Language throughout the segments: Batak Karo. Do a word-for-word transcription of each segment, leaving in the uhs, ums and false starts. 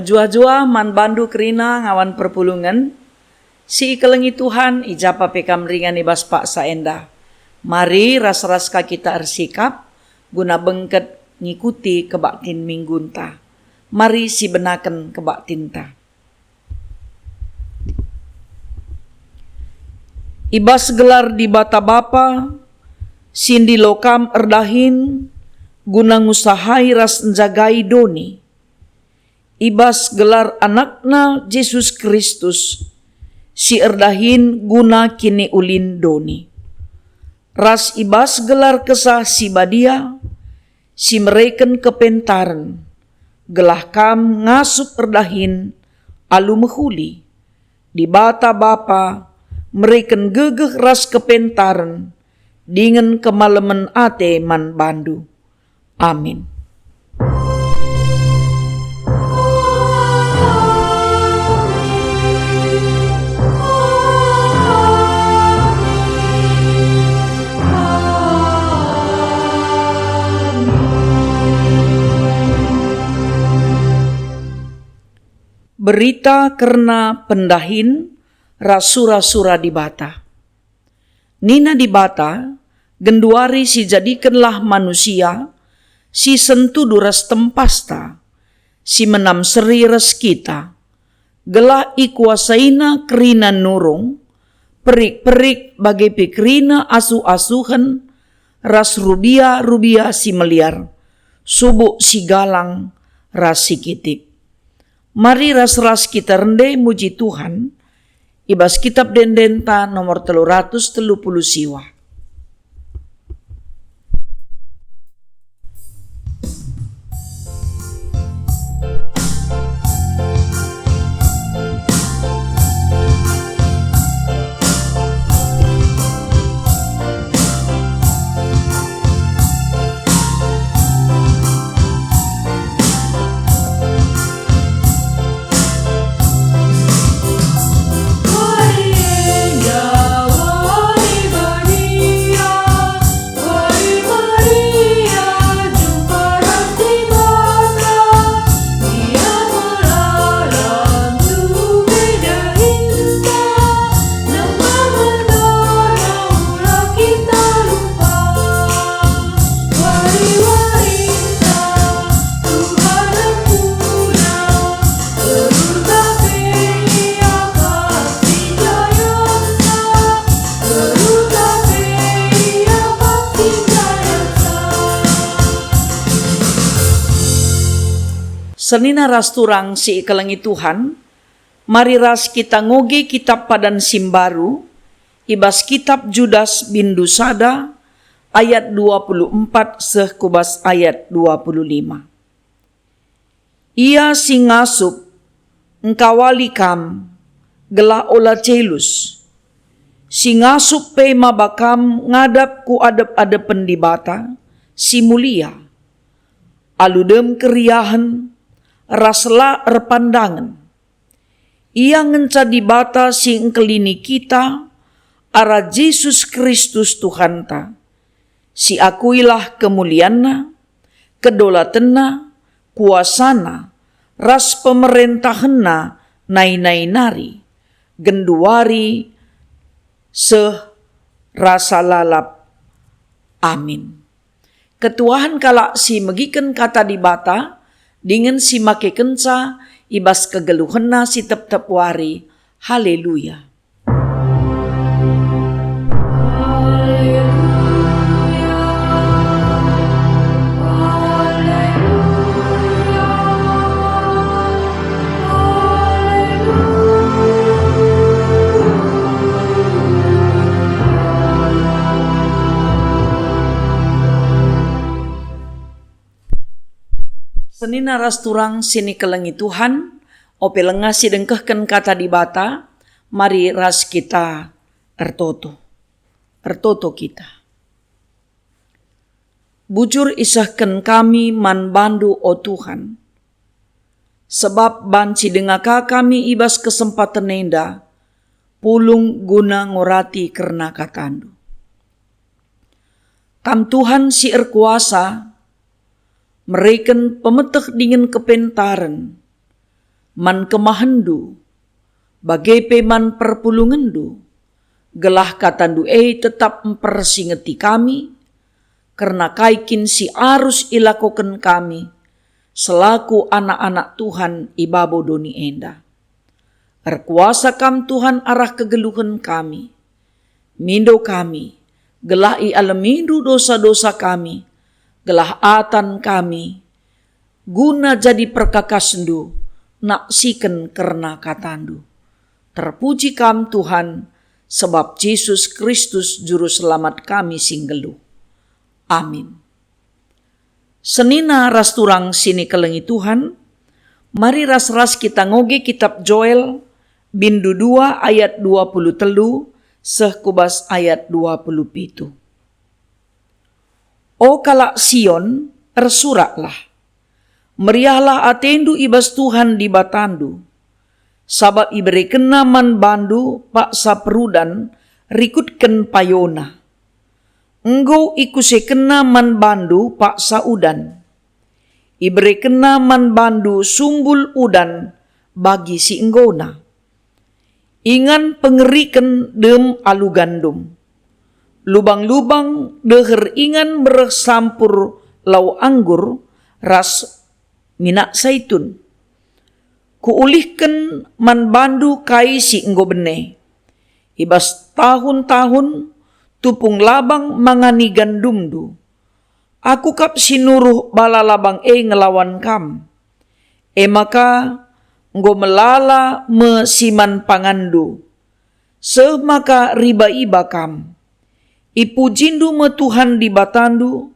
Jua-jua man bandu kerina ngawan perpulungen, si ikelengi Tuhan, i ja pe kam ringan i bas paksa enda. Mari ras-ras ka kita ersikap, guna bengket ngikuti kebaktin minggunta. Mari sibenaken kebaktinta. I bas gelar Dibata Bapa, si ndilo kam erdahin guna ngusahai ras njagai doni. I bas gelar AnakNa Jesus Kristus, si erdahin guna kiniulin doni. Ras i bas gelar Kesah Si Badia, si mereken kepentaren, gelah kam ngasup erdahin alu mehuli. Dibata Bapa mereken gegeh ras kepentaren dingen kemalemen ate man bandu. Amin. Berita kerna pendahin ras sura-sura Dibata. Nina Dibata, "Genduari sijadikenlah manusia si sentudu ras tempasta, si menam seri ras kita, gelah ikuasaina kerina nurung, perik-perik bage pe kerina asuh-asuhen, ras rubia-rubia si meliar, subuk si galang ras si kitik." Mari ras-ras kita rende muji Tuhan i bas Kitab Ende-Endenta nomor telu ratus telu puluh siwa. Senina ras turang si ikelengi Tuhan, mari ras kita ngoge Kitab Padan si Mbaru, i bas Kitab Judas bindu sada ayat dua puluh empat seh ku bas ayat dua puluh lima. Ia si ngasup engkawali kam, gelah ola celus. Si ngasup pe maba kam ngadap ku adep-adepen Dibata si mulia, alu dem keriahen ras la erpandangen. Ia ngenca Dibata si engkelini kita arah Jesus Kristus Tuhanta. Siakuilah kemulianNa, kedolatenNa, kuasaNa, ras pemerentahenNa nai-nai nari, genduari seh rasa lalap. Amin. Ketuahen kalak si megiken Kata Dibata dingen si makekenca i bas kegeluhenna si tep-tep wari. Haleluya! Senina ras turang si nikelengi Tuhan, ope langa si dengkehken Kata Dibata, mari ras kita ertoto. Ertoto kita. Bujur isehken kami man bandu, o Tuhan, sebab banci denga ka kami i bas kesempaten enda pulung guna ngorati kerna katandu. Kam Tuhan si erkuasa, mereken pemeteh dingen kepentaren, man kemahenndu, bage pe man perpulungenndu, gelah katandu e tetap mpersingeti kami, kerna kai kin si arus ilakoken kami selaku anak-anak Tuhan i babo doni enda. Erkuasa Kam, Tuhan, arah kegeluhen kami. Mindo kami, gelah ialemindu dosa-dosa kami, gelah atan kami guna jadi perkakasndu, naksiken kerna katandu. Terpuji Kam, Tuhan, sebab Jesus Kristus Juru Selamat kami si nggeluh. Amin. Senina ras turang si ikelengi Tuhan, mari ras-ras kita ngoge kitab Joel, bindu dua ayat dua puluh telu seh ku bas ayat dua puluh pitu. O kalak Sion, ersuraklah. Meriahlah atendu i bas Tuhan Dibatandu, sabap iberekenNa man bandu paksa perudan rikutken payoNa. Enggo ikusekenNa man bandu paksa udan. IberekenNa man bandu sumbul udan bagi si enggona. Ingan pengeriken dem alu gandum. Lubang-lubang deher ingan mereh sampur lau anggur ras minak saitun. Kuulihken man bandu kai si enggo bene. I bas tahun-tahun tupung labang mangani gandumndu. Aku kap si nuruh bala labang e ngelawan kam. E maka enggo melala me si man panganndu, seh maka riba-iba kam. Ipujindu me Tuhan Dibatandu,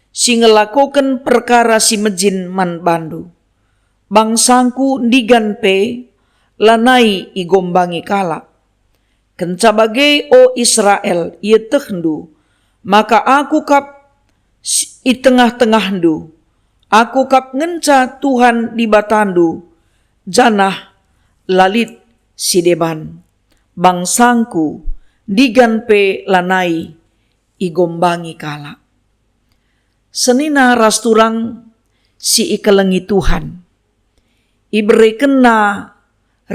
si ngelakoken perkara si mejin man bandu. BangsangKu ndigan pe lanai igombangi kalak. Kenca bage, o Israel, ietehndu maka Aku kap s-, i tengah-tengahndu. Aku kap ngenca Tuhan Dibatandu, janah la lit si deban. BangsangKu ndigan pe lanai igombangi kalak. Senina ras turang si ikelengi Tuhan, iberekenNa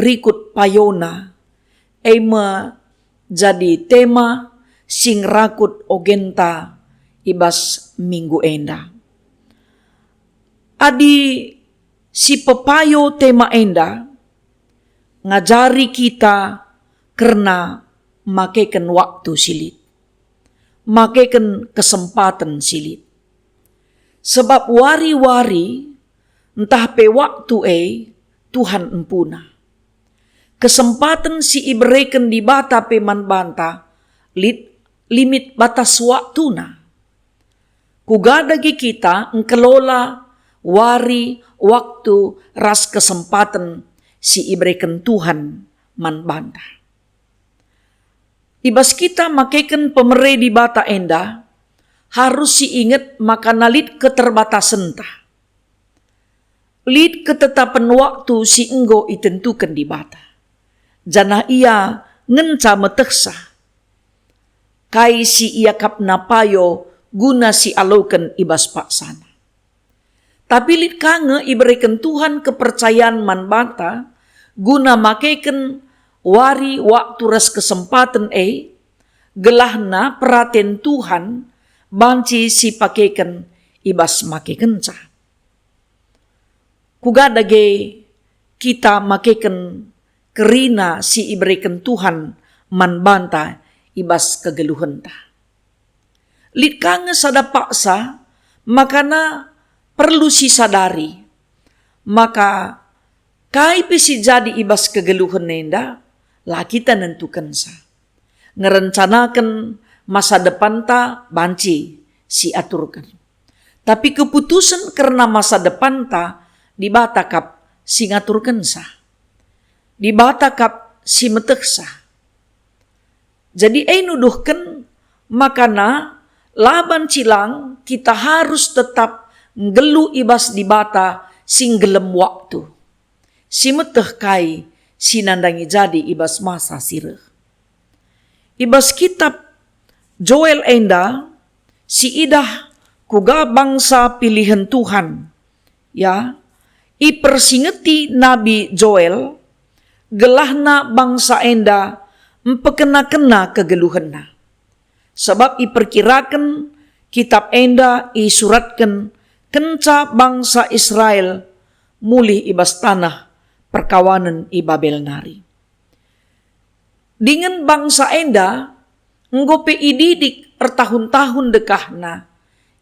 rikut payoNa, e me jadi tema si ngerakut ogenta i bas minggu enda. Adi sipepayo tema enda, ngajari kita kerna makeken waktu si lit, makeken kesempaten si lit. Sebab wari-wari ntah pe waktu e Tuhan empuna. Kesempaten si ibereken Dibata pe man banta lit limit batas waktuna. Kuga dage kita engkelola wari, waktu, ras kesempaten si ibereken Tuhan man banta. I bas kita makeken pemere Dibata enda, harus siinget maka lit keterbatasenta. Lit ketetapen waktu si enggo itentuken Dibata, janah Ia ngenca metehsa kai si iakapNa payo guna si aloken i bas paksana. Tapi lit ka nge ibereken Tuhan kepercayan man banta guna makeken wari, waktu ras kesempaten e, gelahna peraten Tuhan banci sipakeken i bas makekenca. Kuga dage kita makeken kerina si ibereken Tuhan man banta i bas kegeluhenta. Lit ka nge sada paksa makana perlu sisadari, maka kai pe si jadi i bas kegeluhen enda, la kita nentukensa. Ngerencanaken masa depanta banci siaturken. Tapi keputusen kerna masa depanta Dibata kap si ngaturkensa. Dibata kap si metehsa. Jadi e nuduhken makana la banci lang kita harus tetap nggeluh i bas Dibata si nggelem waktu, si meteh kai si nandangi jadi i bas masa si reh. I bas kitab Joel enda, siidah kuga bangsa pilihen Tuhan, ya, Ipersingeti Nabi Joel gelahna bangsa enda mpekena-kena kegeluhenna. Sabap iperkiraken kitab enda isuratken kenca bangsa Israel mulih i bas taneh perkawanen i Babel nari. Dingen bangsa enda enggo pe ididik ertahun-tahun dekahna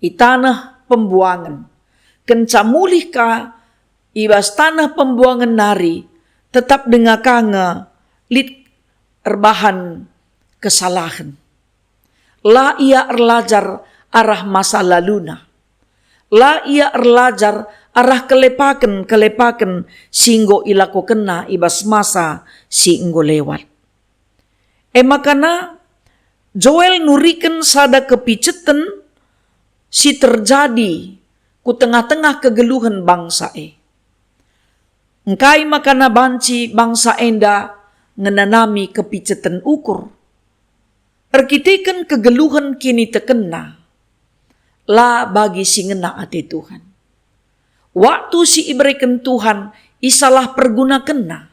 i taneh pembuangen. Kenca mulih ka i bas taneh pembuangen nari, tetap denga ka nge lit erbahan kesalahen. La ia erlajar arah masa laluna. La ia erlajar arah kelepaken-kelepaken si enggo ilakokenna i bas masa si enggo lewat. E makana, Joel nuriken sada kepiceten si terjadi ku tengah-tengah kegeluhen bangsa e. Engkai makana banci bangsa enda ngenanami kepiceten ukur? Erkiteken kegeluhen kinitekenna, la bagi si ngena ate Tuhan. Waktu si ibereken Tuhan isalah pergunakenna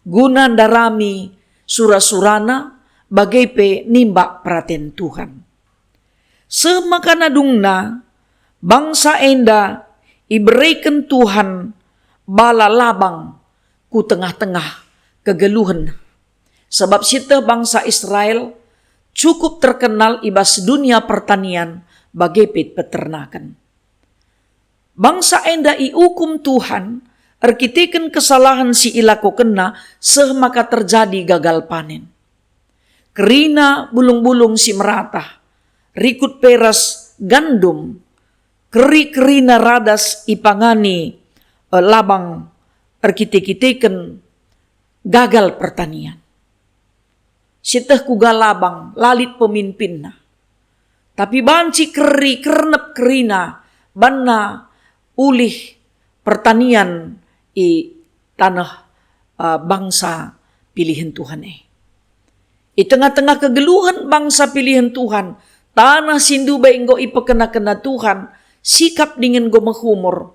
guna ndarami sura-surana, bage pe nimbak peraten Tuhan. Seh maka nadungna bangsa enda ibereken Tuhan bala labang ku tengah-tengah kegeluhen. Sabap sieteh bangsa Israel cukup terkenal i bas dunia pertanian bage pe peternaken. Bangsa enda iukum Tuhan erkiteken kesalahen si ilakokenna seh maka terjadi gagal panen. Kerina bulung-bulung si meratah, rikut pe ras gandum, keri-kerina radas ipangani, eh, labang erkite-kiteken gagal pertanian. Sieteh kuga labang la lit pemimpinna. Tapi banci keri kernep kerina banna ulih pertanian i taneh, eh, bangsa pilihen Tuhan e. I tengah-tengah kegeluhen bangsa pilihen Tuhan, taneh si ndubai enggo ipekena-kena Tuhan, sikap dingen enggo mehumur,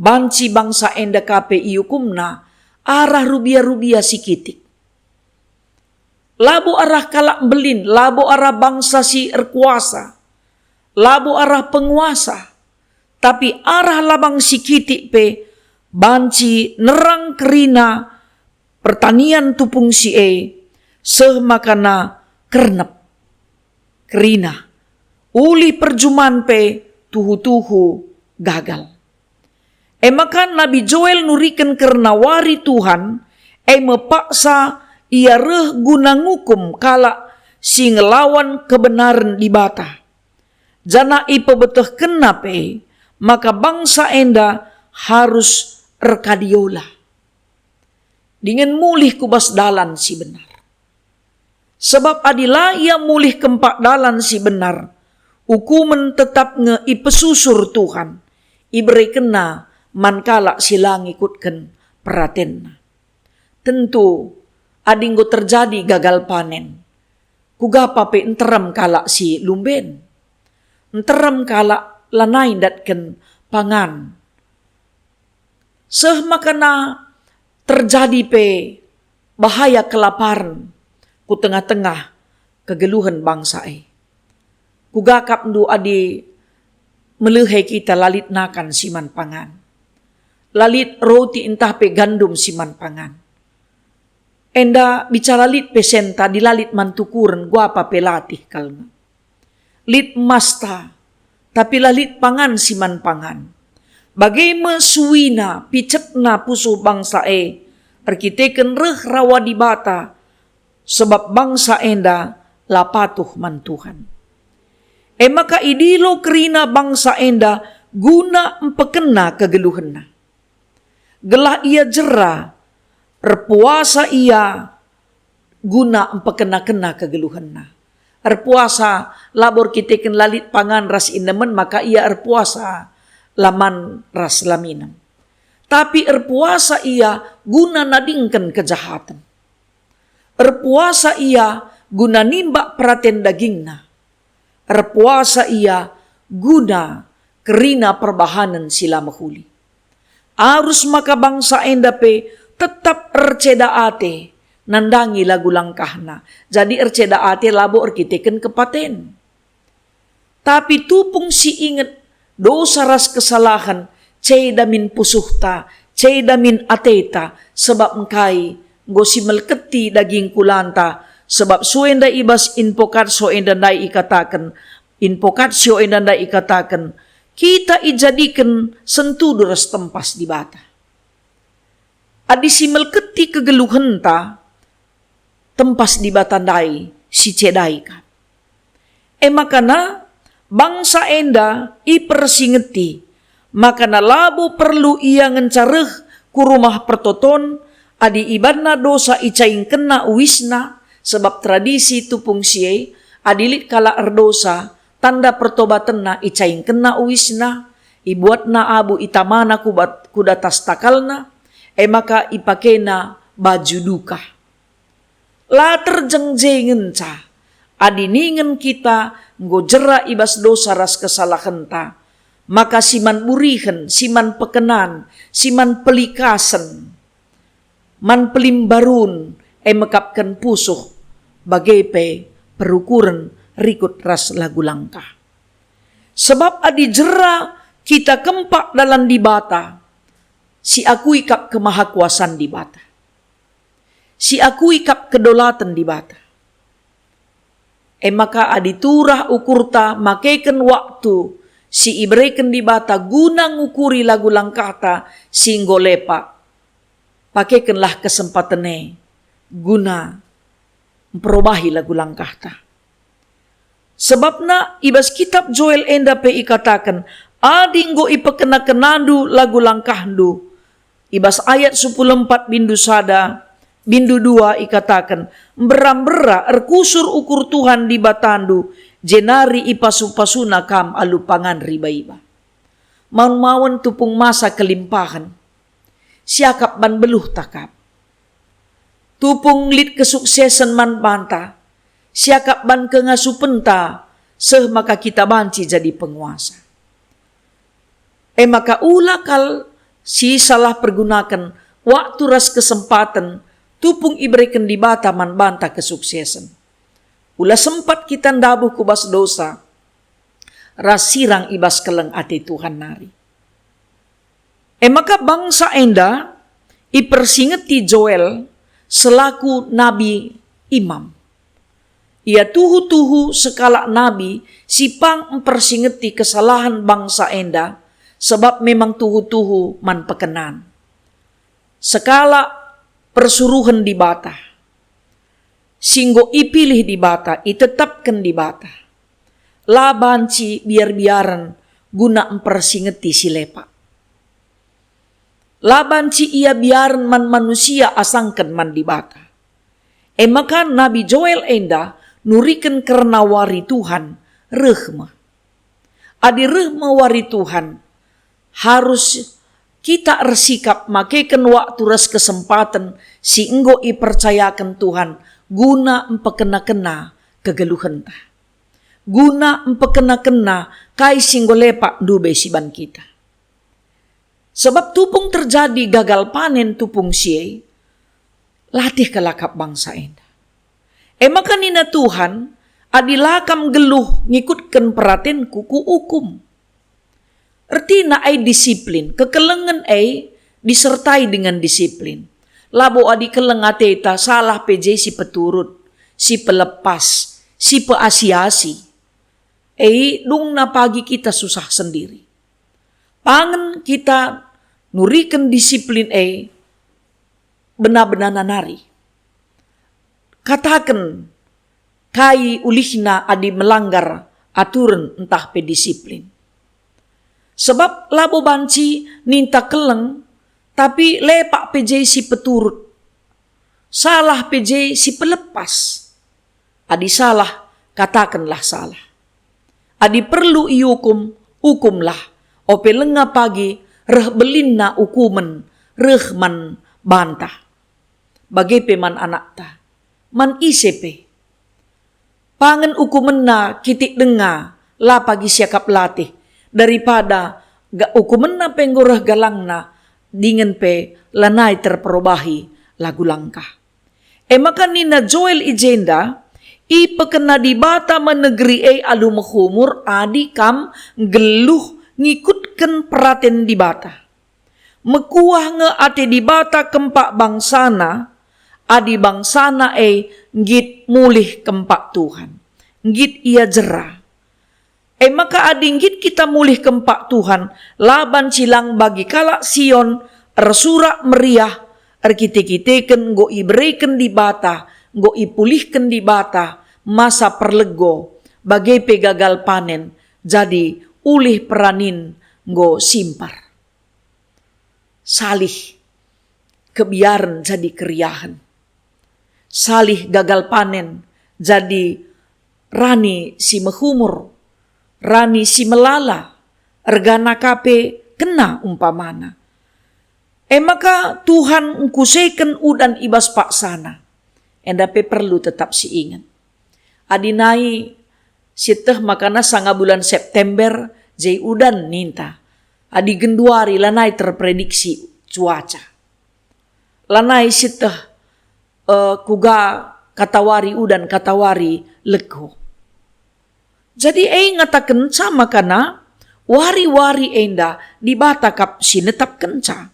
banci bangsa enda ka pe iukumna arah rubia-rubia si kitik. Labo arah kalak mbelin, labo arah bangsa si erkuasa, labo arah penguasa, tapi arah labang si kitik pe banci nerang kerina pertanian tupung si e, seh makana kernep kerina. Ulih perjuman pe tuhu-tuhu gagal. E maka Nabi Joel nuriken kerna wari Tuhan, e me paksa ia reh guna ngukum kalak si ngelawan kebenaren Dibata. Janah ipebetehkenna pe maka bangsa enda harus erkadiola dingen mulih ku bas dalan si benar. Sabap adi la ia mulih kempak dalan si benar, ukumen tetap nge ipesusur Tuhan, iberekenNa man kalak si la ngikutken peratenNa. Tentu, adi enggo terjadi gagal panen, kuga pa pe nterem kalak si lumben? Nterem kalak lanai ndatken pangan. Seh makana terjadi pe bahaya kelaparen ku tengah-tengah kegeluhen bangsa e. Kuga kap ndu adi melehe kita la lit nakan si man pangan, la lit roti ntah pe gandum si man pangan. Enda bicara lit pesenta adi la lit man tukuren, kuga pa pe latih kal nge. Lit emasta, tapi la lit pangan si man pangan. Bage me suina, picetna pusuh bangsa e, erkiteken reh rawa Dibata, sebab bangsa enda la patuh man Tuhan. E maka idilo kerina bangsa enda guna mpekena kegeluhenna. Gelah ia jera, erpuasa ia guna mpekena-kena kegeluhenna. Erpuasa labo erkiteken la lit pangan ras inemen maka ia erpuasa la man ras la minem. Tapi erpuasa ia guna nadingken kejahaten. Erpuasa ia guna nimbak peraten dagingna. Erpuasa ia guna kerina perbahanen si la mehuli. Arus maka bangsa enda pe tetap erceda ate nandangi lagu langkahna. Jadi erceda ate labo erkiteken kepaten. Tapi tupung si inget dosa ras kesalahen, ceda min pusuhta, ceda min ateta, sebab engkai enggo si melketi daging kulanta, sebab sue ndai i bas invocatio enda ndai ikataken, invocatio enda ndai ikataken, kita ijadiken sentudu ras tempas Dibata. Adi si melketi kegeluhenta, tempas Dibata ndai si cedai kap. E makana bangsa enda ipersingeti, makana labo perlu ia ngenca reh ku rumah pertoton adi ibanna dosa icaingkenna uisna, sebab tradisi tupung si e, adi lit kalak erdosa, tanda pertobatenna icaingkenna uisna, ibuatna abu itamana ku bat-, ku datas takalna, e maka ipakena baju duka. La terjeng je ngenca, adi ningen kita enggo jera i bas dosa ras kesalahenta, maka si man burihen, si man pekenan, si man pelikasen, man pelimbarun, e mekapken pusuh, bage pe perukuren rikut ras lagu langkah. Sebab adi jera kita kempak dalan Dibata, si akui kap kemahakuasan Dibata, si akui kap kedolaten Dibata. E maka adi turah ukurta makeken waktu si ibereken Dibata guna ngukuri lagu langkahta si enggo lepak, pakekenlah kesempaten e guna mperobahi lagu langkahta. Sebabna i bas kitab Joel enda pe ikataken, "Adi enggo ipekena-kenandu lagu langkahndu," i bas ayat sepuluh empat bindu sada, bindu dua ikataken, "Mbera-mbera erkusur ukur Tuhan Dibatandu, jenari ipasu-pasuna kam alu pangan riba-iba." Maun-maun tupung masa kelimpahen, siakap ban beluhta kap. Tupung lit kesuksesen man banta, siakap ban kengasupenta, seh maka kita banci jadi penguasa. E maka ula kal si salah pergunaken waktu ras kesempaten tupung ibereken Dibata man banta kesuksesen. Ula sempat kita ndabuh ku bas dosa ras sirang i bas keleng ate Tuhan nari. E maka bangsa enda ipersingeti Joel selaku nabi imam. Ia tuhu-tuhu sekalak nabi si pang mpersingeti kesalahen bangsa enda, sebab memang tuhu-tuhu man pekenan. Sekalak persuruhen Dibata, si enggo ipilih Dibata, itetapken Dibata, la banci biar-biaren guna mpersingeti si lepak. La banci ia biaren man manusia asangken man Dibata. E maka Nabi Joel enda nuriken kerna wari Tuhan reh me. Adi reh me wari Tuhan, harus kita ersikap makeken waktu ras kesempaten si enggo ipercayaken Tuhan guna mpekena-kena kegeluhenta, guna mpekena-kena kai si enggo lepak ndube siban kita. Sebab tupung terjadi gagal panen tupung si e, latih kal akap bangsa enda. E maka nina Tuhan, "Adi la kam nggeluh ngikutken peratenKu, Kuukum." Ertina ai disiplin, kekelengen e disertai dengan disiplin. Labo adi keleng ateta salah pe je si peturut, si pelepas, si peasi-asi. E dungna pagi kita susah sendiri. Pangen kita nuriken disiplin e bena-benana nari. Kataken kai ulihna adi melanggar aturen ntah pe disiplin. Sebab labo banci ninta keleng, tapi lepak pe je si peturut. Salah pe je si pelepas. Adi salah, katakenlah salah. Adi perlu iukum, ukumlah, ope lenga pagi reh belinna ukumen reh man banta. Bage pe man anakta, man ise pe. Pangen ukumenna kitik denga, la pagi siakap latih, daripada ga-, ukumenna pe enggo reh galangna, dingen pe lanai terperobahi lagu langkah. E maka nina Joel i jenda, "Ipekena Dibata me negeri e alu mehumur adi kam nggeluh ngikutken peraten Dibata. Mekuah nge ate Dibata kempak bangsaNa, adi bangsaNa e nggit mulih kempak Tuhan, nggit Ia jera." E maka adi nggit kita mulih kempak Tuhan, la banci lang bagi kalak Sion ersurak meriah, erkite-kiteken enggo ibereken Dibata, enggo ipulihken Dibata masa perlego, bage pe gagal panen, jadi ulih peranin enggo simpar. Salih kebiaren jadi keriahen. Salih gagal panen jadi rani si mehumur, rani si melala, ergana ka pe kena umpamana. E maka Tuhan ngkuseken udan i bas paksana. Enda pe perlu tetap siinget. Adi nai sieteh makana sanga bulan September je udan ninta. Adi genduari lanai terprediksi cuaca. Lanai sieteh, eh, kuga katawari udan, katawari lego. Jadi e ngatakenca makana wari-wari enda Dibata kap si netapkenca.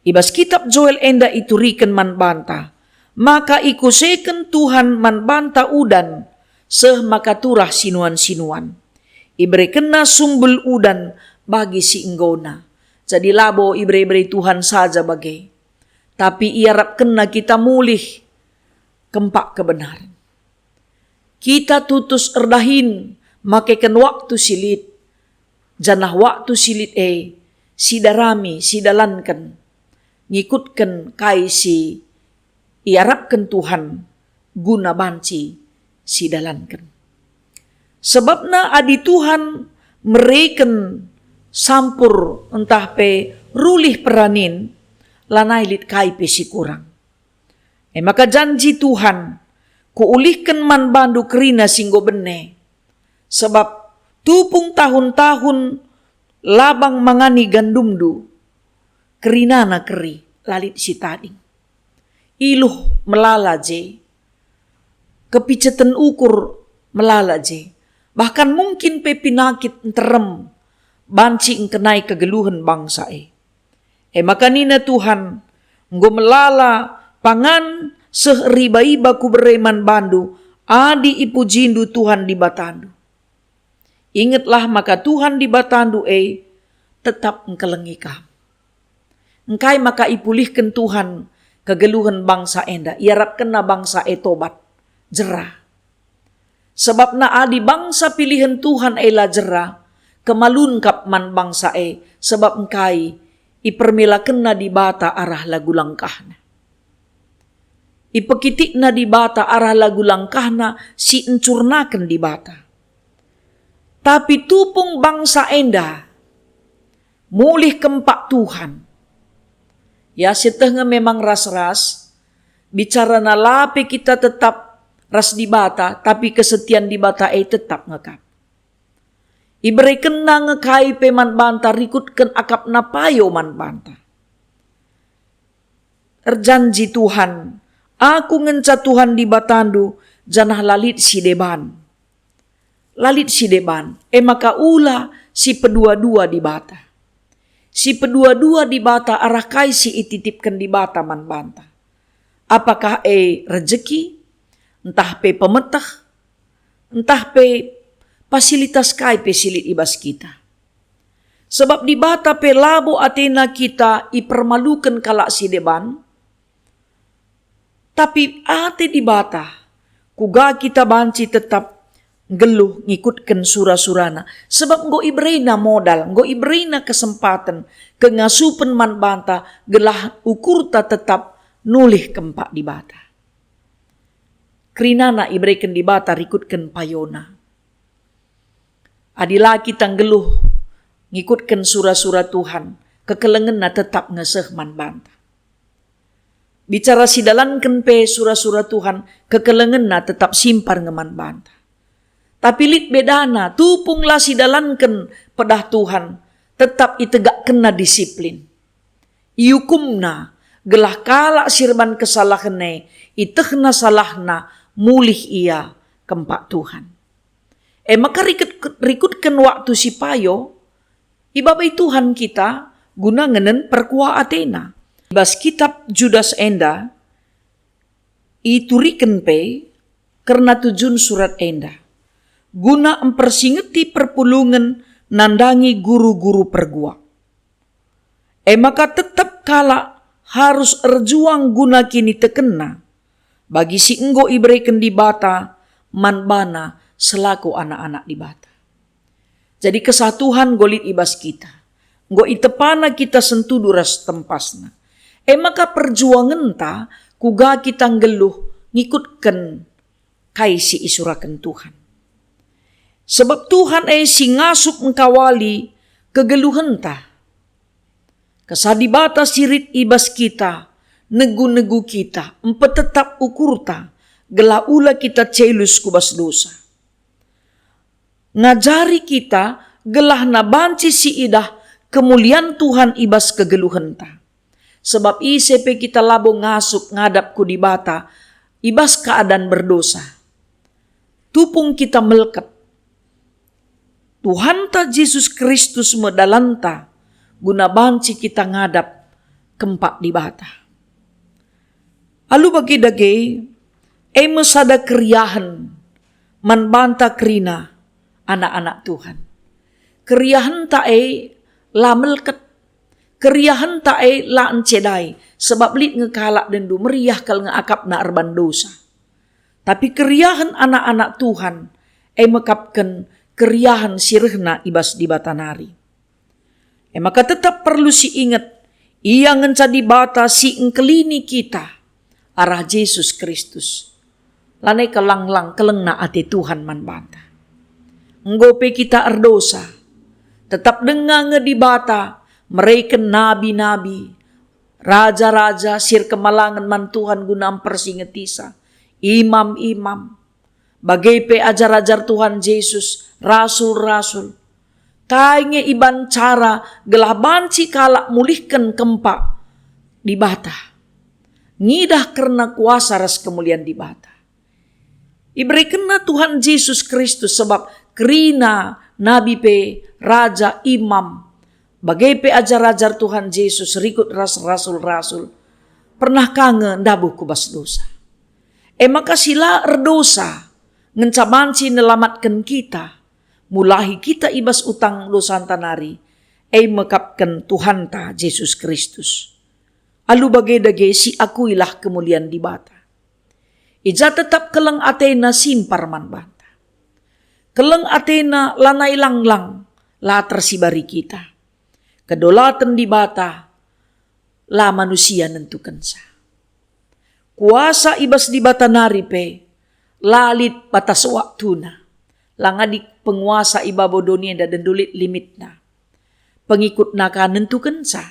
I bas kitab Joel enda ituriken man banta, maka ikuseken Tuhan man banta udan, seh maka turah sinuan-sinuan. IberekenNa sumbul udan bagi si enggona. Jadi labo ibere-bere Tuhan saja bage, tapi iarapkenNa kita mulih kempak kebenaren. Kita tutus erdahin makeken waktu si lit, janah waktu si lit e sidarami, sidalanken, ngikutken kai si iarapken Tuhan guna banci sidalanken. Sebabna adi Tuhan mereken sampur ntah pe rulih peranin, lanai lit kai pe si kurang. E maka janji Tuhan, "Kuulihken man bandu kerina si enggo bene, sabap tupung tahun-tahun labang mangani gandumndu, kerinana keri, la lit si tading. Iluh melala je, kepiceten ukur melala je, bahkan mungkin pe pinakit nterem banci engkenai kegeluhen bangsa e." E maka nina Tuhan, "Enggo melala pangan seh riba-iba Kubere man bandu, adi ipujindu Tuhan Dibatandu. Ingetlah maka Tuhan Dibatandu e tetap engkelengi kam." Engkai maka ipulihken Tuhan kegeluhen bangsa enda, iarapkenNa bangsa e tobat, jera? Sebabna adi bangsa pilihen Tuhan e la jera, kemalun kap man bangsa e, sebab engkai ipermelakenna Dibata arah lagu langkahna. Ipekitikna Dibata arah lagu langkahna si encurnaken Dibata. Tapi tupung bangsa enda mulih kempak Tuhan. Ya, sieteh nge memang ras-ras, bicarana la pe kita tetap ras Dibata, tapi kesetian Dibata e tetap nge kap. IberekenNa nge kai pe man banta rikutken akapNa payo man banta. Erjanji Tuhan, "Aku ngenca Tuhan Dibatandu, janah la lit si deban." La lit si deban, e maka ula si pedua-dua Dibata. Si pedua-dua Dibata arah kai si ititipken Dibata man banta. Apakah e rejeki, ntah pe pemeteh, ntah pe fasilitas kai pe si lit i bas kita. Sebab Dibata pe labo atena kita ipermaluken kalak si deban, tapi ate Dibata, kuga kita banci tetap nggeluh ngikutken sura-surana, sebab enggo iberena modal, enggo iberena kesempaten, kengasupen man banta, gelah ukurta tetap nulih kempak Dibata. Kerinana ibereken Dibata rikutken payona. Adi la kita nggeluh ngikutken sura-sura Tuhan, kekelengenna tetap nge seh man banta. Bicara sidalanken pe sura-sura Tuhan, kekelengenna tetap simpar nge man banta. Tapi lit bedana, tupung la sidalanken pedah Tuhan, tetap itegakkenna disiplin. Iukumna, gelah kalak si erban kesalahen e itehna salahna, mulih ia kempak Tuhan. E maka rikut-, rikutken waktu si payo, ibabai Tuhan kita guna ngenen perkuah atena. I bas kitab Judas enda, ituriken pe kerna tujun surat enda, guna mpersingeti perpulungen nandangi guru-guru perguak. E maka tetap kalak harus erjuang guna kinitekenna, bagi si enggo ibereken Dibata man bana selaku anak-anak Dibata. Jadi Kesah Tuhan enggo lit i bas kita, enggo itepana kita sentudu ras tempasna. E maka perjuangenta kuga kita nggeluh ngikutken kai si isuraken Tuhan. Sebab Tuhan e si ngasup engkawali kegeluhenta. Kesah Dibata si rit i bas kita, negu-negu kita, mpetetap ukurta, gelah ula kita celus ku bas dosa. Ngajari kita gelah banci siidah kemulian Tuhan i bas kegeluhenta. Sebab ise pe kita labo ngasup ngadap ku Dibata i bas keadaan berdosa. Tupung kita melket. Tuhanta Jesus Kristus me dalanta guna banci kita ngadap kempak Dibata. Alu bage dage, e me sada keriahen man banta kerina anak-anak Tuhan. Keriahenta e la melket, keriahenta e la encedai, sebab lit nge kalak dendu meriah kal nge akapna erban dosa. Tapi keriahen anak-anak Tuhan e mekapken keriahen si rehna i bas Dibata nari. E maka tetap perlu si inget, Ia ngenca Dibata si engkelini kita arah Jesus Kristus. Lanai kelanglang kelengna ate Tuhan man banta. Enggo pe kita erdosa, tetap denga nge Dibata mereken nabi-nabi, raja-raja si erkemalangen man Tuhan guna mpersingetisa, imam-imam, bage pe ajar-ajar Tuhan Jesus, rasul-rasul. Kai nge iban cara gelah banci kalak mulihken kempak Dibata, ngidah kerna kuasa ras kemulian Dibata. Iberekenna Tuhan Jesus Kristus, sebab kerina nabi pe, raja, imam, bage pe ajar-ajar Tuhan Jesus rikut ras rasul-rasul, pernah ka nge ndabuh ku bas dosa. E maka si la erdosa ngenca banci nelamatken kita, mulahi kita i bas utang dosanta nari, e mekapken Tuhanta Jesus Kristus. Alu bage dage si akuilah kemulian Dibata. I ja tetap keleng atena simpar man banta. Keleng atena lanai langlang, la tersibari kita. Kedolaten Dibata la manusia nentukensa. Kuasa i bas Dibata nari pe la lit batas waktuna. La ngadi penguasa i babo doni enda dendu lit limitna. Pengikutna ka nentukensa.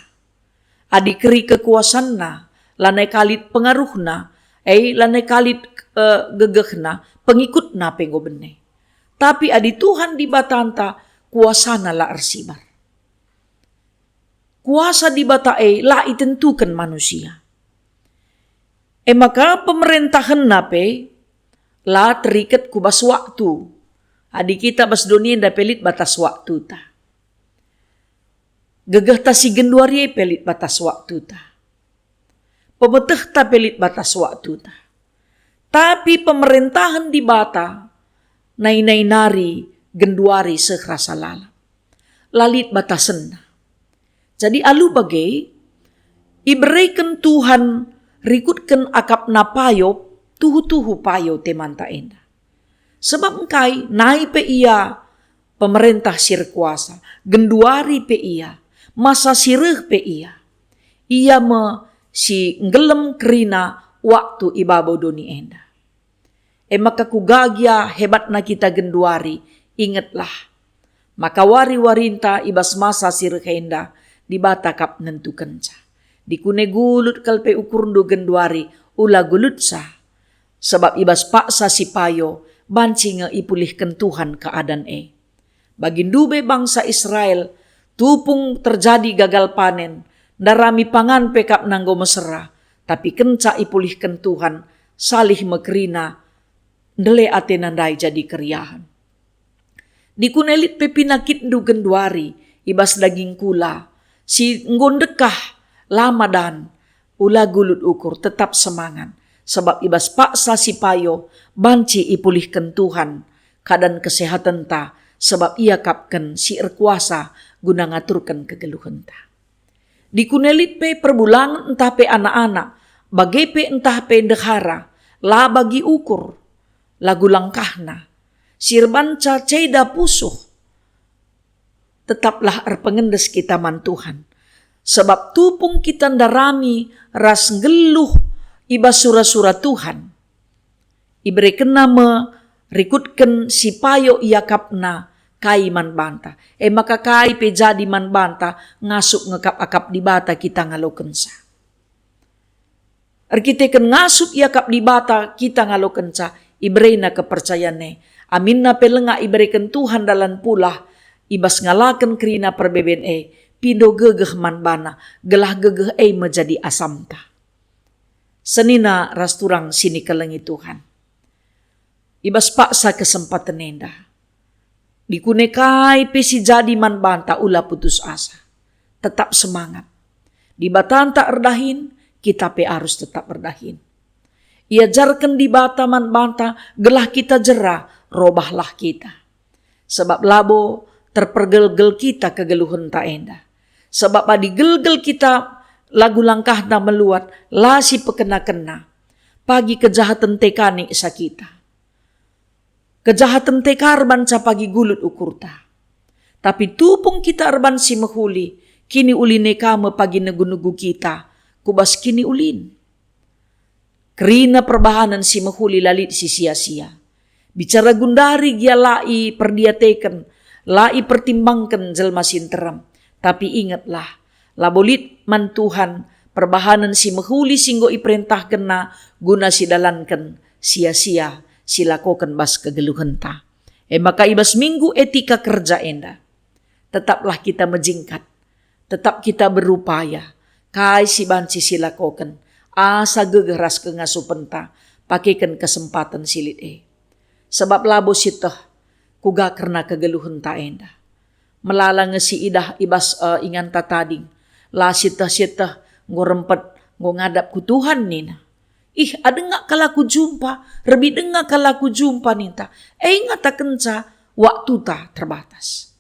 Adi keri kekuasanna, lanai ka lit pengaruhna, e lanai ka lit, eh, gegehna, pengikutna pe enggo bene. Tapi adi Tuhan Dibatanta, kuasana la ersibar. Kuasa Dibata e la itentuken manusia. E maka pemerentahenna pe la teriket ku bas waktu. Adi kita bas doni enda pe lit batas waktuta. Gegehta si genduari e pe lit batas waktuta. Pemetehta pe lit batas waktuta. Tapi pemerentahen Dibata nai-nai nari genduari seh rasa lalap. La lit batasenna. Jadi alu bage, ibereken Tuhan rikutken akapna payo, tuhu-tuhu payo temanta enda. Sebab engkai, nai pe ia pemerentah si erkuasa, genduari pe ia, masa si reh pe ia. Ia me si nggelem kerina waktu i babo doni enda. E maka kuga gia hebatna kita genduari, ingetlah maka wari-warinta i bas masa si reh enda Dibata kap nentukenca. Dikune gulut kal pe ukurndu genduari, ula gulutsa. Sebab i bas paksa si payo banci nge ipulihken Tuhan keadan e. Bagi ndube bangsa Israel, tupung terjadi gagal panen, Ndarami pangan pe kap nanggo mesera, tapi kenca ipulihken Tuhan, salih me kerina ndele atena ndai jadi keriahen. Dikune lit pe pinakitndu genduari i bas daging kula, si enggo ndekah la madan, ula gulut ukur, tetap semangat, sabap i bas paksa si payo banci ipulihken Tuhan keadan kesehatenta, sabap Ia kap ken si erkuasa guna ngaturken kegeluhenta. Dikune lit pe perbulangen ntah pe anak-anak, bage pe ntah pe ndehara, la bagi ukur, lagu langkahna, si erbanca ceda pusuh. Tetaplah erpengendes kita man Tuhan, sabap tupung kita ndarami ras nggeluh i bas sura-sura Tuhan, iberekenNa me rikutken si payo iakapNa kai man banta. E maka kai pe jadi man banta ngasup ngekap akap Dibata kita ngalokenca. Erkiteken ngasup iakap Dibata kita ngalokenca, ibereNa kepercayan e. Aminna pe langa ibereken Tuhan dalan pulah i bas ngalaken kerina perbeben e, pindo gegeh man baNa, gelah gegeh e me jadi asamta. Senina ras turang si nikelengi Tuhan. I bas paksa kesempaten enda, dikune kai pe si jadi man banta, ula putus asa. Tetap semangat. Dibatanta erdahin, kita pe arus tetap erdahin. Iajarken Dibata man banta gelah kita jera, robahlah kita. Sabap labo terpergelgel kita kegeluhenta enda. Sabap adi gelgel kita lagu langkahna meluat, la sipekena-kena, pagi kejahaten tekani sa kita. Kejahaten tekar banca pagi gulut ukurta. Tapi tupung kita erban si mehuli, kiniulin e ka me pagi negu-negu kita ku bas kiniulin. Kerina perbahanen si mehuli la lit si sia-sia. Bicara gundari gia la iperdiateken, la ipertimbangken jelma si nterem. Tapi ingetlah, labo lit man Tuhan perbahanen si mehuli si enggo iperentahkenNa guna sidalanken sia-sia, silakoken bas kegeluhenta. E maka i bas minggu etika kerja enda, tetaplah kita mejingkat, tetap kita berupaya, kai si banci silakoken, asa gegeh ras kengasupenta, pakeken kesempaten si lit e. Sabap labo sieteh kuga kerna kegeluhenta enda. Melala nge si idah i bas, eh, inganta tading, la sieteh-sieteh, enggo rempet, enggo ngadap ku Tuhan nina. "Ih, adi denga kal aku jumpa, rebi denga kal aku jumpa," ninta. E ngatakenca waktuta terbatas.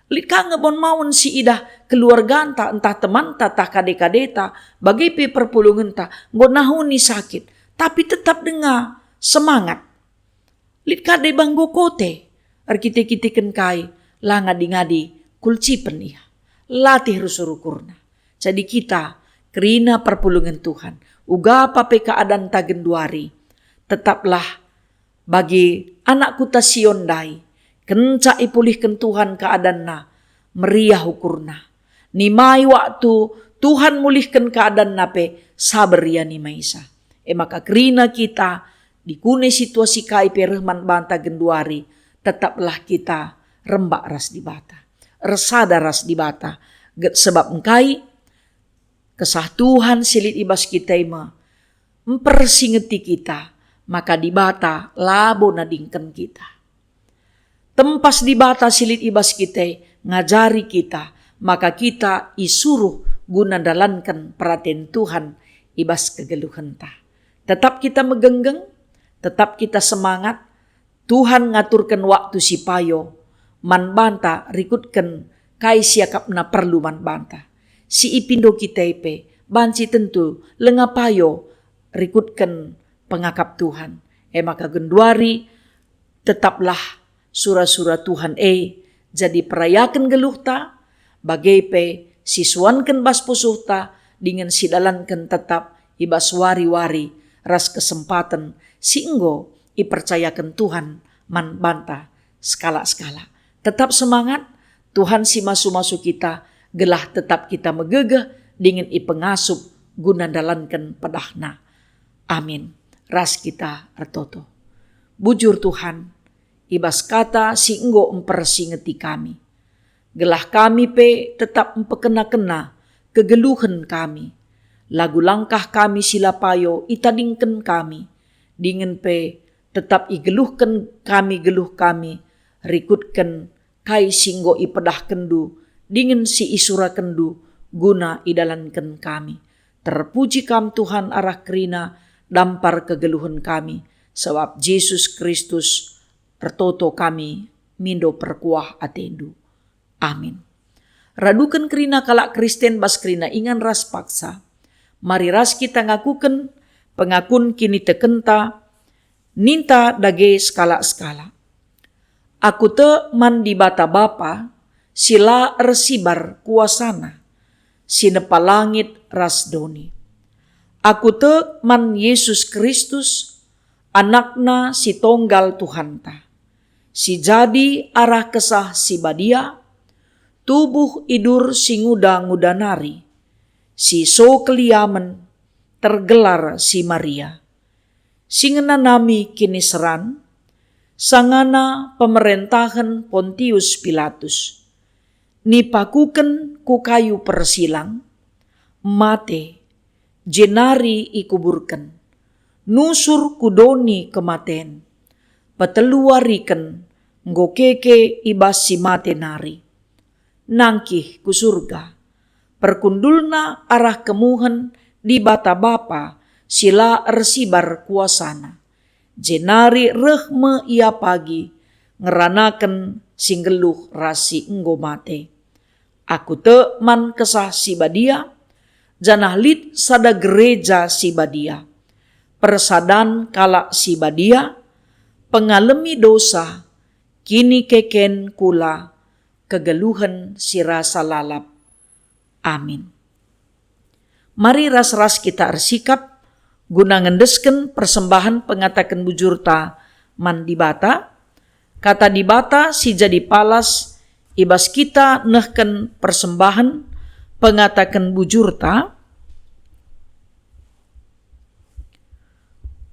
Lit ka nge bon maun si idah keluarganta, ntah temanta, ntah kade-kadeta, bage pe perpulungenta, enggo nahuni sakit, tapi tetap denga semangat. Lit ka deba enggo kote, erkite-kiteken kai, la ngadi-ngadi, kulcipen ia. Latih rusur ukurna. Jadi kita, kerina perpulungen Tuhan, uga pa pe keadanta genduari, tetaplah bagi anak kuta Sion ndai, kenca ipulihken Tuhan keadanna, meriah ukurna. Nimai waktu Tuhan mulihken keadanna pe, saber ia nimaisa. E maka kerina kita, dikune situasi kai pe reh man banta genduari, tetaplah kita rembak ras Dibata, ersada ras Dibata. Ge-, sebab engkai? Kesah Tuhan si lit i bas kita e me mpersingeti kita, maka Dibata labo nadingken kita. Tempas Dibata si lit i bas kita e ngajari kita, maka kita isuruh guna ndalanken peraten Tuhan i bas kegeluhenta. Tetap kita megenggeng, tetap kita semangat, Tuhan ngaturken waktu si payo man banta rikutken kai si akapna perlu man banta. Si ipindo kita e pe banci tentu langa payo rikutken pengakap Tuhan. E maka genduari tetaplah sura-sura Tuhan e jadi perayaken geluhta, bage pe sisuanken bas pusuhta dingen sidalanken tetap i bas wari-wari ras kesempaten si enggo ipercayaken Tuhan man banta sekalak-sekalak. Tetap semangat, Tuhan si masu-masu kita, gelah tetap kita megegeh dingen ipengasup guna ndalanken pedahNa. Amin. Ras kita ertoto. Bujur Tuhan, i bas kata si enggo mpersingeti kami, gelah kami pe tetap mpekena-kena kegeluhen kami. Lagu langkah kami si la payo itadingken kami, dingen pe tetap igeluhken kami geluh kami, rikutken kai si enggo ipedahkenNdu dingen si isurakenndu guna idalanken kami. Terpuji Kam, Tuhan, arah kerina dampar kegeluhen kami, sabap Jesus Kristus ertoto kami mindo perkuah ateNdu. Amin. Raduken kerina kalak Kristen bas kerina ingan ras paksa. Mari ras kita ngakuken pengakun kinitekenta, ninta dage sekalak-sekalak. Aku tek man Dibata Bapa, si la ersibar kuasaNa, si nepa langit ras doni. Aku tek man Jesus Kristus, AnakNa si tonggal Tuhanta, si jadi arah Kesah Si Badia, tubuh idur si nguda-nguda nari, si so keliamen, tergelar si Maria, si ngenanami kiniseran, sangana pemerentahen Pontius Pilatus, nipakuken ku kayu persilang, mate, jenari ikuburken, nusur ku doni kematen, petelu wariken enggo keke i bas si mate nari, nangkih ku Surga, perkundulNa arah kemuhen Dibata Bapa si la ersibar kuasaNa, jenari reh me Ia pagi ngeranaken si nggeluh ras si enggo mate. Aku tek man Kesah Si Badia, janah lit sada gereja si badia, persadan kalak si badia, pengalemi dosa, kinikeken kula, kegeluhen si rasa lalap. Amin. Mari ras-ras kita ersikap guna ngendesken persembahen pengataken bujurta man Dibata. Kata Dibata si jadi palas i bas kita nehken persembahen pengataken bujurta.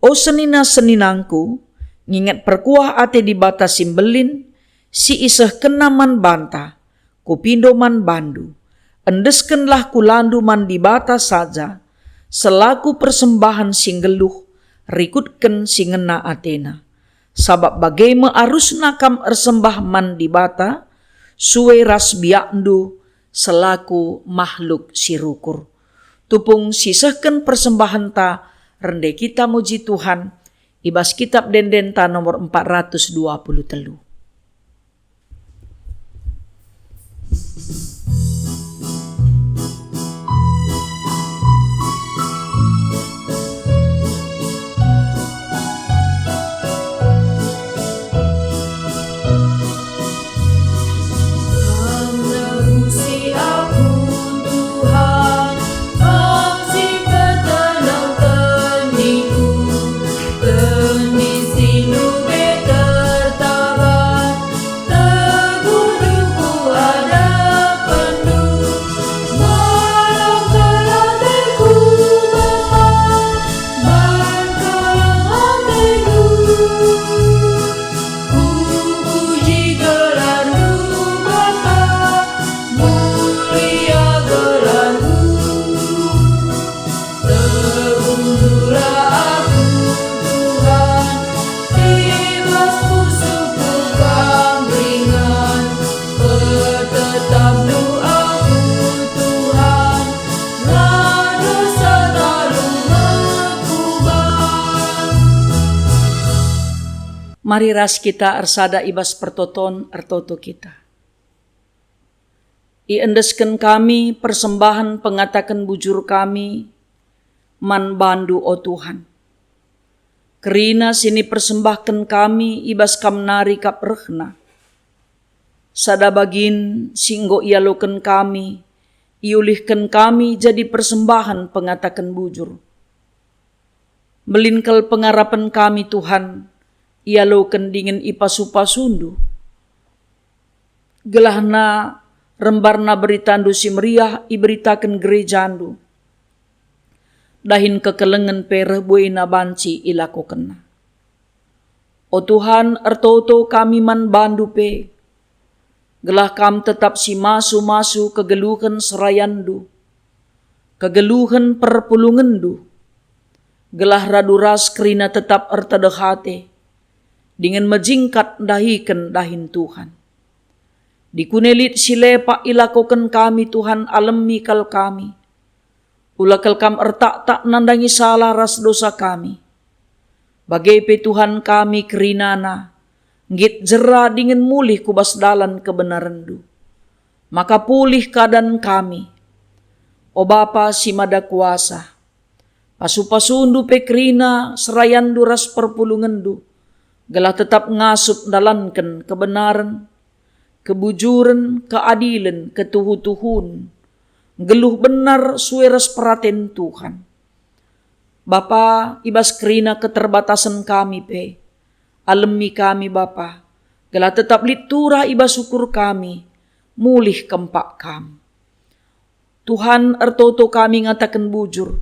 O senina-seninangku, nginget perkuah ate Dibata si mbelin, si isehkenNa man banta, kupindo man bandu, endeskenlah kulandu man Dibata saja, selaku persembahen si nggeluh, rikutken si ngena ateNa. Sabap bage me arusna kam ersembah man Dibata, sue ras biakndu selaku mahluk si rukur. Tupung sisehken persembahenta, rende kita muji Tuhan i bas Kitab Ende-endenta nomor empat ratus dua puluh telu. Kam nebusi aku, Tuhan, Kam si petenangken ningku, tendi si ndube tertaban, teguh ku adapenndu. Mbarang keleng ateku, Bapa, mbarang keleng atendu. Kupuji gelarNdu, Bapa, mulia gelarNdu. Teguhlah aku, Tuhan, i bas pusuhku Kam ringan. PertetapNdu aku, Tuhan, la dosa talu mekuban. Mari ras kita ersada i bas pertoton ertoto kita. Iendesken kami persembahen pengataken bujur kami man bandu, o Tuhan. Kerina si nipersembahken kami i bas Kam nari kap rehna. Sada bagin si enggo ialoken kami, iulihken kami jadi persembahen pengataken bujur. Mbelin kal pengarapen kami, Tuhan, ialoken dingen ipasu-pasuNdu. Gelahna rembarna beritandu si meriah iberitaken gerejandu. Dahin kekelengen pe reh buena banci ilakokenna. O Tuhan, ertoto kami man bandu pe, gelah Kam tetap si masu-masu kegeluhen serayandu. Kegeluhen perpulungenndu, gelah radu ras kerina tetap ertedeh ate, dingen mejingkat ndahiken dahin Tuhan. Dikune lit si lepak ilakoken kami, Tuhan, alemi kal kami. Ula kal Kam ertaktak nandangi salah ras dosa kami. Bage pe, Tuhan, kami kerinana, nggit jera dingen mulih ku bas dalan kebenarenNdu. Maka pulih keadan kami. O Bapa si Mada Kuasa, pasu-pasuNdu pe kerina serayanndu ras perpulungenndu, gelah tetap ngasup ndalanken kebenaren, kebujuren, keadilen, ketuhu-tuhun, nggeluh benar sue ras peraten Tuhan. Bapa, i bas kerina keterbatasen kami pe, alemi kami, Bapa, gelah tetap lit turah i bas ukur kami, mulih kempak Kam. Tuhan, ertoto kami ngataken bujur,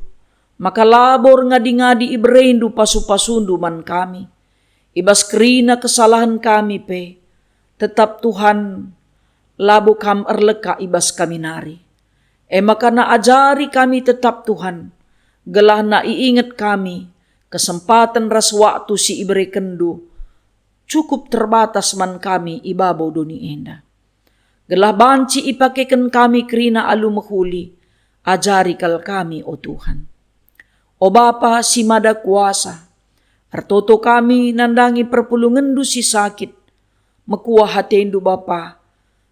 maka labo erngadi-ngadi ibereNdu pasu-pasuNdu man kami. I bas kerina kesalahen kami pe, tetap, Tuhan, labo Kam erleka i bas kami nari. E maka ajari kami tetap, Tuhan, gelah iinget kami kesempaten ras waktu si iberekenNdu cukup terbatas man kami i babo doni enda. Gelah banci ipakeken kami kerina alu mehuli, ajari kal kami, o Tuhan. O Bapa si Mada Kuasa, ertoto kami nandangi perpulungenNdu si sakit. Mekuah ateNdu, Bapa,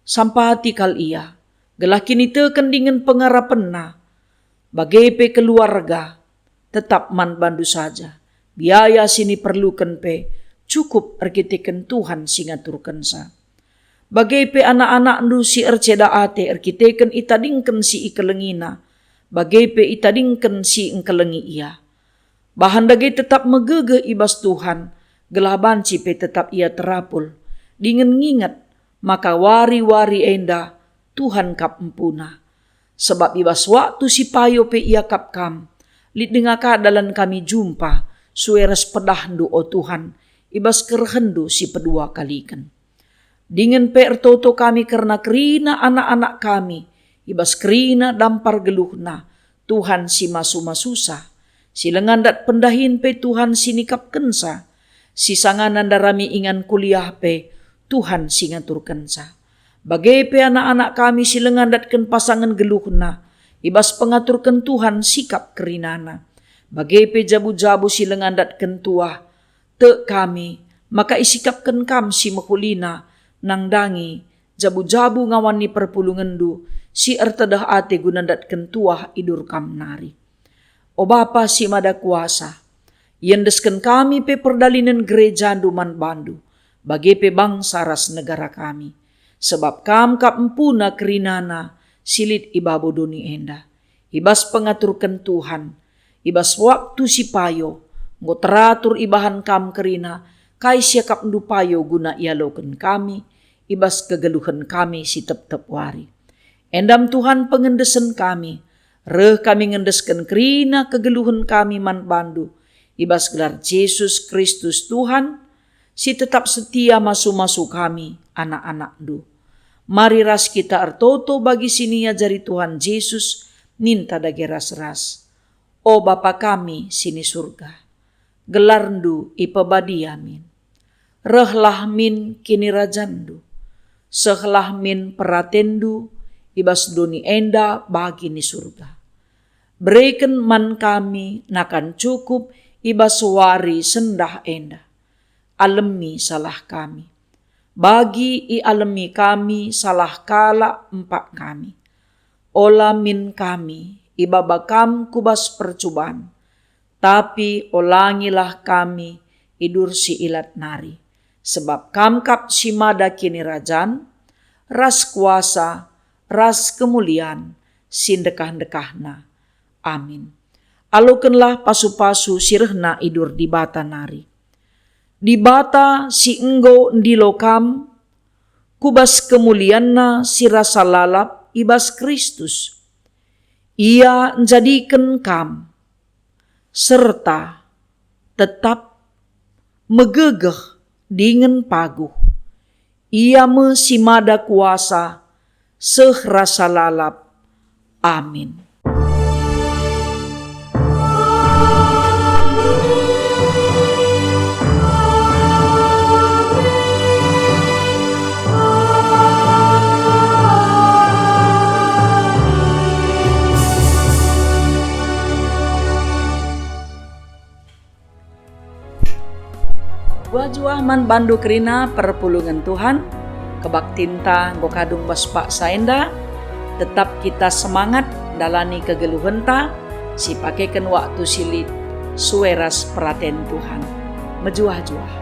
sampati kal ia, gelah kiniteken dingen pengarapenna, bage pe keluarga, tetap man bandu saja. Biaya si niperluken pe cukup erkiteken Tuhan si ngaturkensa. Bage pe anak-anakNdu si erceda ate erkiteken itadingken si ikelengina, bage pe itadingken si engkelengi ia. Bahan dage tetap megegeh i bas Tuhan, gelah banci pe tetap ia terapul, dingen nginget maka wari-wari enda Tuhan kap empuna. Sabap i bas waktu si payo pe iakap Kam, lit denga ka dalan kami jumpa sue ras pedahNdu, o Tuhan, i bas kerehenNdu si pedua kaliken. Dingen pe ertoto kami kerna kerina anak-anak kami, i bas kerina dampar geluhna, Tuhan si masu-masusa. Si lenga ndat pendahin pe Tuhan si nikapkensa. Si sangana ndarami ingan kuliah pe Tuhan si ngaturkensa. Bage pe anak-anak kami si lenga ndatken pasangen geluhna, i bas pengaturken Tuhan sikap kerinana. Bage pe jabu-jabu si lenga ndatken tuah, tek kami, maka isikapken Kam si mehulina nandangi jabu-jabu ngawan ni perpulungenNdu si ertedeh ate guna ndatken tuah idur Kam nari. O Bapa si Mada Kuasa, iendesken kami pe perdalinen gerejaNdu man bandu, bage pe bangsa ras negara kami. Sabap Kam kap empuna kerinana si lit i babo doni enda. I bas pengaturken Tuhan, i bas waktu si payo, enggo teratur ibahan Kam kerina kai si akapNdu payo guna ialoken kami i bas kegeluhen kami si tep-tep wari. Enda me Tuhan pengendesen kami, reh kami ngendesken kerina kegeluhen kami man bandu, i bas gelar Jesus Kristus Tuhan, si tetap setia masu-masu kami, anak-anakNdu. Mari ras kita ertoto bagi si niajari Tuhan Jesus, ninta dage ras-ras. O Bapa kami si ni Surga, gelarNdu ipebadia min. Rehlah min kinirajanNdu. Sehlah min peratenNdu i bas doni enda bagi ni Surga. Bereken man kami nakan cukup i bas wari sendah enda. Alemi salah kami, bagi ialemi kami salah kalak empak kami. Ola min kami ibaba Kam ku bas percuban, tapi olangilah kami idur si ilat nari, sebab Kam kap si mada kinirajan, ras kuasa, ras kemulian si ndekah-ndekahna. Amin. Alokenlah pasu-pasu si rehna idur Dibata nari. Dibata si enggo ndilo kam ku bas kemulianNa si rasa lalap i bas Kristus. Ia njadiken kam serta tetap megegeh dingen paguh. Ia me si mada kuasa seh rasa lalap. Amin. Mejuah man bandu kerina perpulungen Tuhan, kebaktinta enggo kadung bas paksa enda, tetap kita semangat ndalani kegeluhenta, sipakeken waktu si lit sue ras peraten Tuhan. Mejuah-juah.